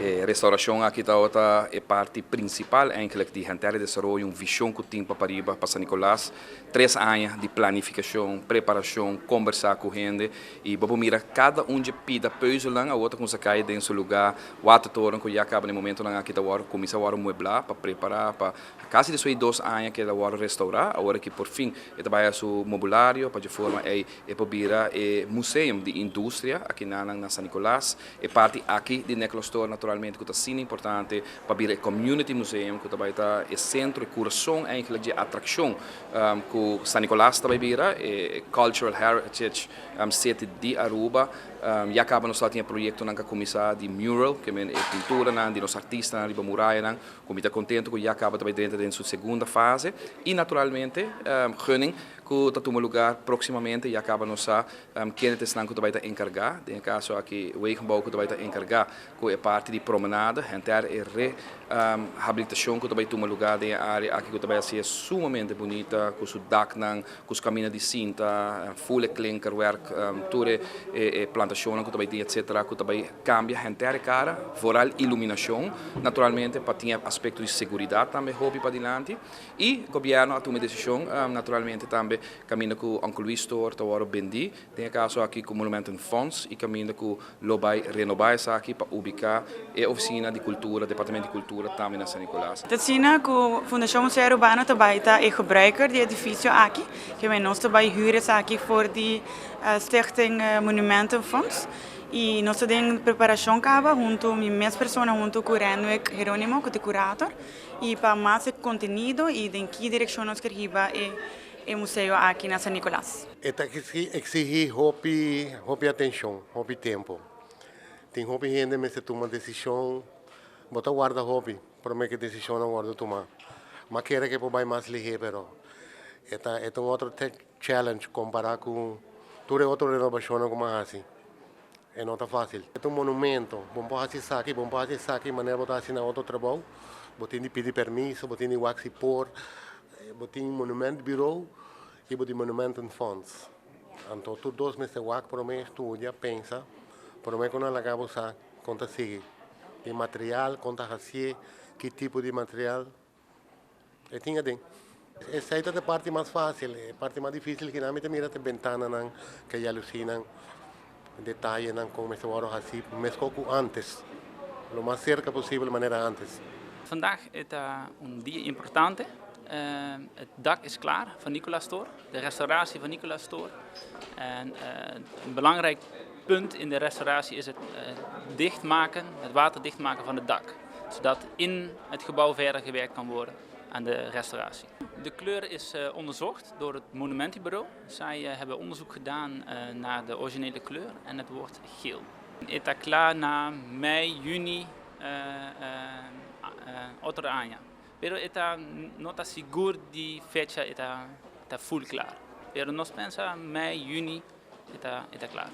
E restauracion aki ta e parti principal eigenlijk di henter desaroyo, un vision cu tin pa pariba, pa San Nicolas. 3 aña di planificacion, preparacion, combersa cu hende y bo mira cada un di pida puzzel nan, otro cu cay den su lugar, watertoren cu ya caba na momento nan aki ta awor cuminsa awor muebla pa prepara pa casi di 2 aña cu el a restaura, awor cu por fin e ta bay su mobiliario pa di forma e por bira e museo di industria aki na San Nicolas. E parti aki di Nicolaas Toren, naturalmente, cu ta asina importante pa bira e community museum, cu tambe ta e centro e curason eigenlijk di atraccion cu San Nicolas tambe bira e cultural heritage city di Aruba. Ya caba nos tin proyecto nan cuminsa di mural, kiermen e pintura nan di nos artistanan riba muraya nan, cu mi ta contento cu ya caba tambe den su segundo fase y naturalmente gunning cu ta tuma lugar proximamente. Ya caba nos sa ken ta cu ta encarga, den caso aki Wegenbouw, cu ta encarga cu e parti di promenade, henter e rehabilitacion cu ta tuma lugar den area aki, cu ta ser sumamente bunita, cu su daknan, cu su caminda di sinta, full klinkerwerk, tur e plantacion cu ta tin, etc., cu ta cambia henter cara, vooral iluminacion, naturalmente, pa tin aspecto di seguridad tambe hopi pa dilanti. Y gobierno a tuma decision, naturalmente tambe, caminda cu Uncle Luis Store ta wordo bendi, den caso aki cu Monumentenfonds y caminda cu lo bay renoba esaki pa ubica e oficina di cultura, departamento di cultura tambe na San Nicolas. Asina cu Fundacion Museo Arubano tambe ta e gebruiker di edificio aki, cu nos tambe huur esaki voor di Stichting Monumentenfonds. Y nos ta den preparacion caba hunto mi mes persona hunto cu Renwick Jeronimo, cu ta curator, y pa mas contenido y den ki direccion nos kier e e museo aki na San Nicolas. E ta exigi hopi, hopi atencion, hopi tempo. Tin hopi hende mester tuma decision, bo ta warda hopi, pa cu decision nan wordo tuma. Mi kier cu por bay mas lihe, pero e ta un otro challenge compara cu tur otro renobacion cu asina. E no ta facil. E ta un monumento, bo por haci esaki, bo por haci esaki, manera bo ta haci na otro trabou, bo tin di pidi permiso, bo tin di wak si por, bo tin monumentbureau y bo tin Monumentenfonds. Anto, tur dos mester wak prome, studia, pensa, prome cu nan laga bo sa con ta sigui. Di material, con ta haci, ki tipo di material. E tin aden. Esey ta e parti mas facil, e parti mas dificil cu nan mi mira ta bentana nan, cu jaloezie nan, detaye nan con mester wordo haci, mescos cu antes. Lo mas cerca posibel manera antes. Vandaag is een dia importante. Het dak is klaar van Nicolaas Toren, de restauratie van Nicolaas Toren. En een belangrijk punt in de restauratie is het dichtmaken, het water dichtmaken van het dak. Zodat in het gebouw verder gewerkt kan worden aan de restauratie. De kleur is onderzocht door het Monumentenbureau. Zij hebben onderzoek gedaan naar de originele kleur en het wordt geel. E ta cla na mei, juni otro aña. Pero e ta no ta sigur di fecha e ta full cla. Pero nos ta pensa mei, juni e ta cla.